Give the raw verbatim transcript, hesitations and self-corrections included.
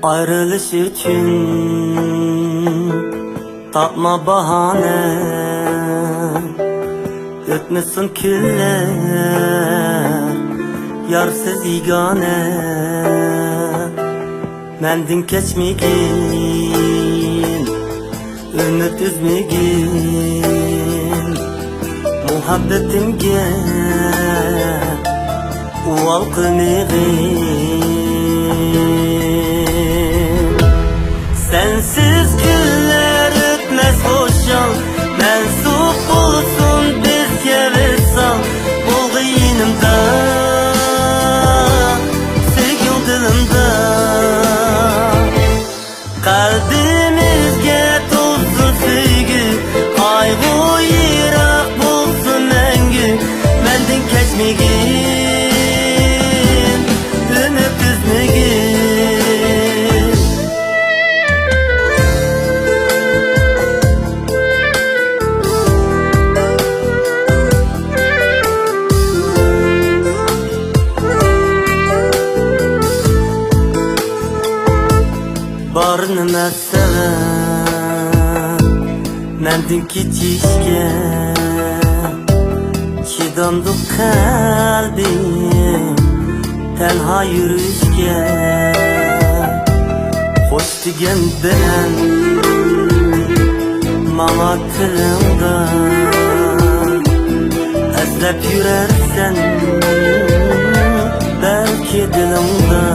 ئايرىلىش ئۈچۈن تاپما باھانە، ئۆتمىسۇن كۈنلەر يارسىز يېگانە. مەندىن كەچمىگىن، ئۈمىد ئۈزمىگىن، مۇھەببىتىمگە ئۇۋال قىلمىغىن. سەنسىز كۈنلەر ئۆتمەس خۇشال، مەنسۇپ بولسۇن بىزگە ۋىسال. بولغىن يېنىمدا، سۆيگۈڭ دىلىمدا. قەلبىمىزگە تولسۇن سۆيگۈ، قايغۇ يىراق بولسۇن مەڭگۈ. مەندىن كەچمىگىن، ئۈمىد ئۈزمىگىن. بار نېمە سەۋەب مەندىن كېچىشكە؟ چىدامدۇق قەلبىم تەنھا يۈرۈشكە؟ خوش دېگەن بىلەن ماڭا تىلىڭدا، ئەسلەپ يۈرەرسەن بەلكى دىلىڭدا.